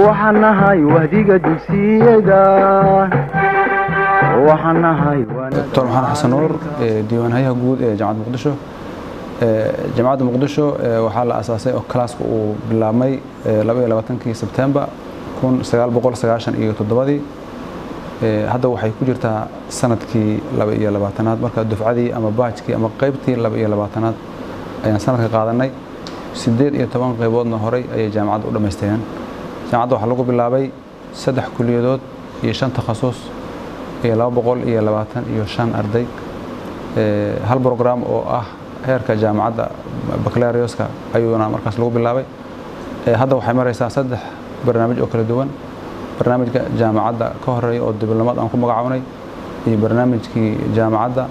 Waxaan nahay wahdiga dugsiyada, waxaan nahay. Dr. Maxamed Xasan Nuur, diiwaanhayaha guud ee Jaamacadda Muqdisho. Jaamacadda Muqdisho waxaa la asaasay oo kalaaska uu bilaabmay 22-kii Sebtembar 1997-dii. Hadda waxay ku jirtaa sanadkii 22-aad. Marka dufcadii ama baajkii ama qaybtii 22-aad ayaan sanadka qaadanay. 18 qayboodna horay ayay jaamacadda u dhammaystireen. Jaamacadda waxaa lagu bilaabay 3 kuliyadood iyo 5 takhasus iyo 225 arday, hal program oo ah heerka jaamacadda baccalaureate ayuuna markaas lagu bilaabay. Hadda waxay maraysaa 3 barnaamij oo kala duwan: barnaamijka jaamacadda ka horeeya oo diblomaad aan ku magacawnay, iyo barnaamijkii jaamacadda,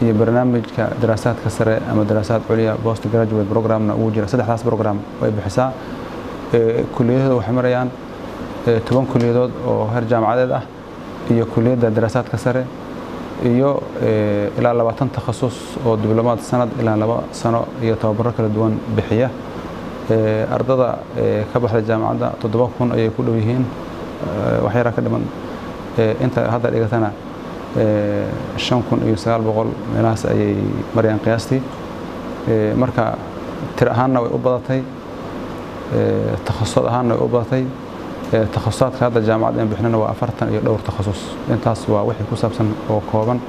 iyo barnaamijka daraasaadka sare ama daraasaad culya, post graduate programna ugu jira. Saddexdaas program way bixisaa. Kuliyadooda waxay marayaan 10 kuliyadood oo heer jaamacadeed ah iyo kuliyadda daraasaadka sare iyo ilaa 20 takhasus oo diblomaad sanad ilaa 2 sano iyo tababaro kala duwan bixiya. Ardada ka baxda jaamacadda 7000 ayay ku dhow yihiin, wax yaraa ka dhiman. Inta hadda dhigatana 5900 meelahaas ayay marayaan qiyaastii. Marka tir ahaanna way u badatay, takhasusad ahaanna way u badatay. Takhasusaadka hadda jaamacadda aan bixinana waa 40 iyo dhowr takhasus. Intaas waa wixii ku saabsan oo kooban.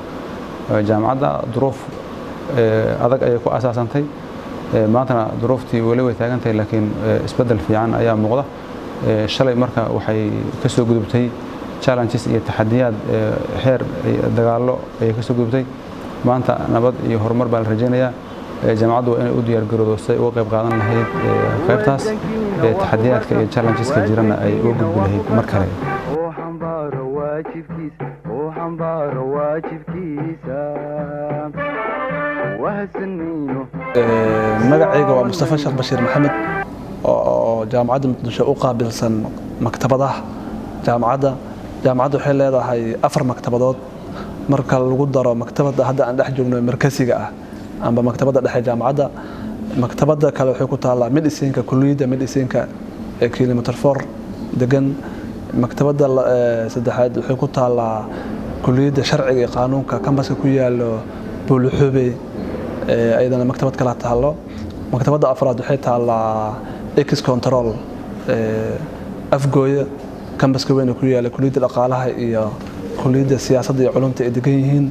Jaamacadda duruuf adag ayay ku asaasantay, maantana duruuftii weli way taagan tahay, laakiin isbeddel fiican ayaa muuqda. Shalay marka waxay ka soo gudubtay challenges iyo taxadiyaad, xeer dagaallo ayay ka soo gudubtay. Maanta nabad iyo horumar baa la rajaynayaa. Jaamacaddu waa inay u diyaar garowdo si ay uga qayb qaadan lahayd qaybtaas taxadiyaadka iyo challengeska jirana ay uga gudbi lahayd mar kale. Oo xambaaro waajibkiisa, oo xambaaro waajibkiisa, wahsan mayno. Magacayga waa Mustafa Sheekh Bashiir Maxamed oo Jaamacadda Muqdisho u qaabilsan maktabadaha jaamacadda. Jaamacadda waxay leedahay 4 maktabadood marka lagu daro maktabadda hadda aan dhex joogno ee markasiga ah amba maktabadda dhexe jaamacadda. Maktabadda kale waxay ku taallaa medicinka, kuliyadda medicinka ee kilometer 4 degan. Maktabadda saddexaad waxay ku taallaa kuliyadda sharciga iyo qaanuunka, kambaska ku yaalo Buuluxubey, ayadana maktabad kala taallo. Maktabadda afraad waxay taallaa Ex Control Afgooye, kambaska weyn ku yaala, kuliyadda dhaqaalaha iyo kuliyadda siyaasadda iyo culumta ay degan yihiin.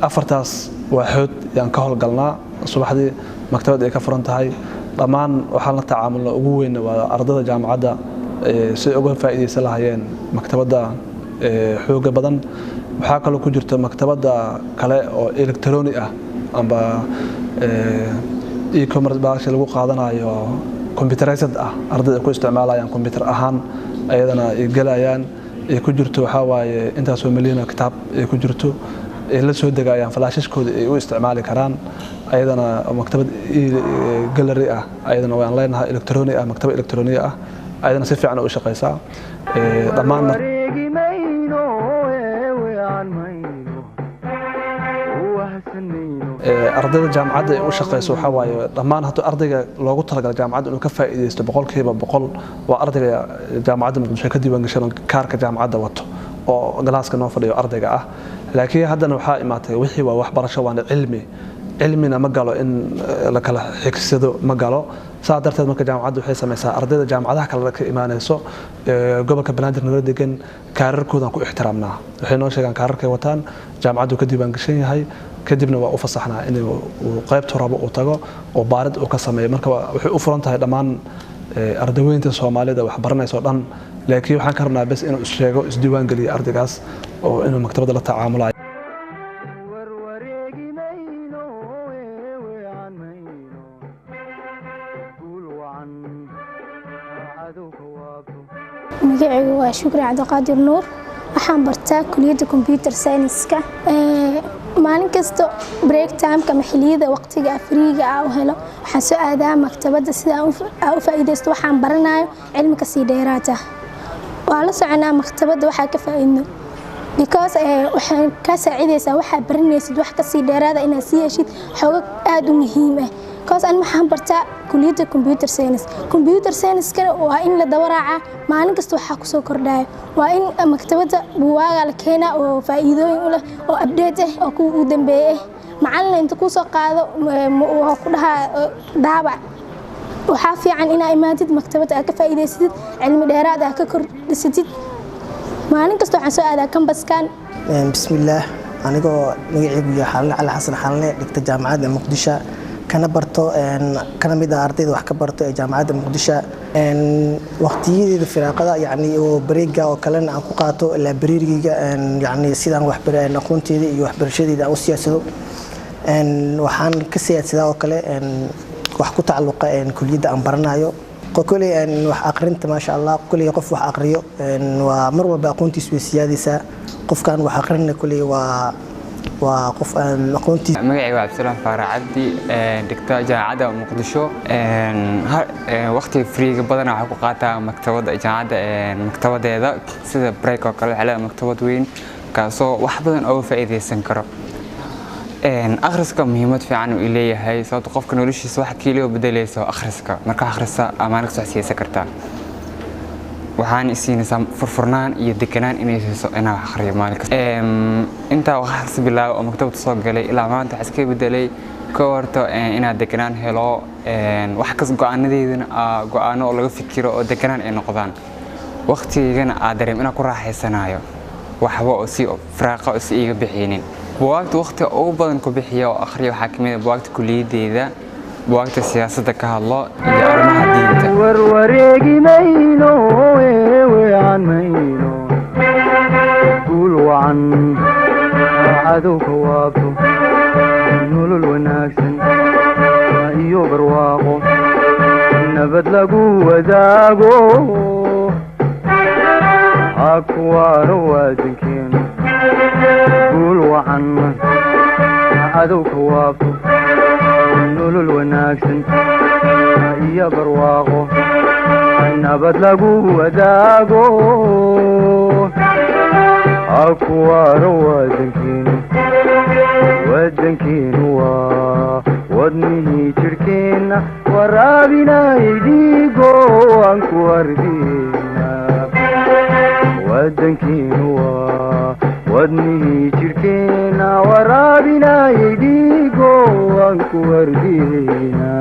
Afartaas waaxood yaan ka howlgalnaa. Subaxdii maktabad ay ka furan tahay. Dhammaan waxaan la tacaamulna ugu weyn waa ardada jaamacadda, si ay uga faa'iidaysan lahayeen maktabadda xooga badan. Waxaa kaloo ku jirta maktabadda kale oo electronic ah amba e-commerce baasha lagu qaadanayo, computerized ah, ardayda ay ku isticmaalayaan computer ahaan, ayadana ay gelayaan, ay ku jirto waxaa waaye intaasoo milyan oo kitaab ay ku jirto, ay la soo degayaan falaashashkooda, ay u isticmaali karaan. Ayadana maktabad gallery ah ayadana waan leenahay, electronic ah, maktabad electronic ah, ayadana si fiican u shaqeysaa dhammaan. Wareegi mayno, weecan mayno, wahsan mayno. Ardayda jaamacadda ay u shaqeyso waxaa waaye dhammaan hadduu ardayga loogu talagalay jaamacadda inuu ka faa'iidaysto 100% waa ardayga Jaamacadda Muqdisho ka diiwaan gashan, kaarka jaamacadda wato oo galaaska noo fadhiyo ardayga ah. Laakiin haddana waxaa imaatay wixii waa waxbarasho, waana cilmi, cilmina ma galo in la kala xigsado, ma galo. Saa darteed marka jaamacaddu waxay samaysaa ardayda jaamacadaha kale ka imaanayso, gobolka Banaadir nala degan, kaararkoodan ku ixtiraamnaa. Waxay noo sheegaan kaararkay wataan, jaamacaddu ka diiwaan gashan yahay, kadibna waa u fasaxnaa in uu qaybtu rabo uu tago oo baarid uu ka sameeyo. Marka waxay u furan tahay dhammaan ardaweynta Soomaalida wax baranaysa oo dhan, laakiin waxaan ka rabnaa bes inuu isheego, isdiiwaan geliyo ardaygaas oo inuu maktabadda la tacaamulayo. Warwareegi mayno, weecan mayno, guul wacan cadowka waabto. Magacaygu waa Shukri Cabdiqaadir Nuur. Waxaan bartaa kuliyadda computer science-ka. Maalin kasta break time-ka ama xilliyada waqtiga free-ga ah u helo, waxaan soo aadaa maktabadda sida aan u faa'iidaysto waxaan baranayo cilmi kasii dheeraad ah. Waa la soconaa maktabadda waxaa ka faa'iidno because waxay kaa saacidaysaa waxaa baranaysid wax kasii dheeraada inaad sii heshid xogag aada u muhiim ah. Cause ani waxaan bartaa kuliyadda computer science. Computer science-kana waa in la daba raacaa maalin kasta waxaa kusoo kordhaya. Waa in maktabadda buugaag la keenaa oo faa'iidooyin u leh oo update ah oo kuwa ugu dambeeyay ah. Macallin inta kuu soo qaado wuxuu ku dhahaa daabac. Waxaa fiican inaa imaatid maktabadda, aad ka faa'iidaysatid, cilmi dheeraad ah ka kordhisatid. Maalin kasta waxaan soo aadaa campuskan. Bismillaah, anigoo magacaygu yahay Xalane Cali Xasan Xalane, dhigta Jaamacadda Muqdisho, kana barto, kana mid ah ardayda wax ka barto ee Jaamacadda Muqdisho. Waqtiyadeeda firaaqada, yacni oo break-ga oo kalena, aan ku qaato library-ga, yacni sidaan waxbar aqoonteeda iyo waxbarashadeeda aan u siyaasado. Waxaan ka siyaadsadaa oo kale wax ku tacalluqa kuliyadda aan baranayo. Koley wax aqrinta, maasha Allah, koley qof wax aqriyo waa mar walba aqoontiisu way siyaadaysaa. Qofkan wax aqrinna koley waa qof aan aqoontiis. Magacayga waa Cabdisalaam Faarax Cabdi, dhigta Jaamacadda Muqdisho. Waqtiga free-ga badanaa waxaa ku qaataa maktabadda jaamacadda, maktabadeeda, sida break oo kale. Waxay leedahay maktabad weyn kaasoo wax badan ooga faa'iidaysan karo. Akhriska muhiimad fiican uu leeyahay, sababto qofka noloshiisa wax keliya bedelaysa waa akhriska. Marka akhrisa amaana kasoo siyeysan kartaa, waxaan isiinaysaa furfurnaan iyo deganaan inay siiso inaan wax akhriyo maalin kasta. Intaa wax akhris bilaabo oo maktabadda soo galay ilaa maanta, waxaa iska bedelay ka horta inaan deganaan helo, wax kas go'aanadeydana go'aano oo laga fikiro oo deganaan ay noqdaan, waqtigaygana aa dareem inaan ku raaxaysanayo, waxba oo si firaaqa oo si iiga bixinin. Buwaagta waqtiga ugu badan ku bixiya oo akhriya waxaa kamid ah buwaagta kuliyadeyda, buwaagta siyaasadda ka hadlo iyo arrimaha diinta. Warwareegi mayno, eewean mayno, guul wacan cadowka waabto, nolol wanaagsan iyo barwaaqo nabad lagu wadaago, ha kuwaano waadankeenu. Guul wacan cadowka waabto, nolol wanaagsan iyo barwaaqo nabad lagu wadaago, ha kuwaano waadankeenu. Wadankeenu waa wadnihii jirhkeenna, waraabinay dhiigo aan ku hardina. Wadankeenu waa wadnihii jirhkeenna, waraabinay dhiigo aan ku hardina.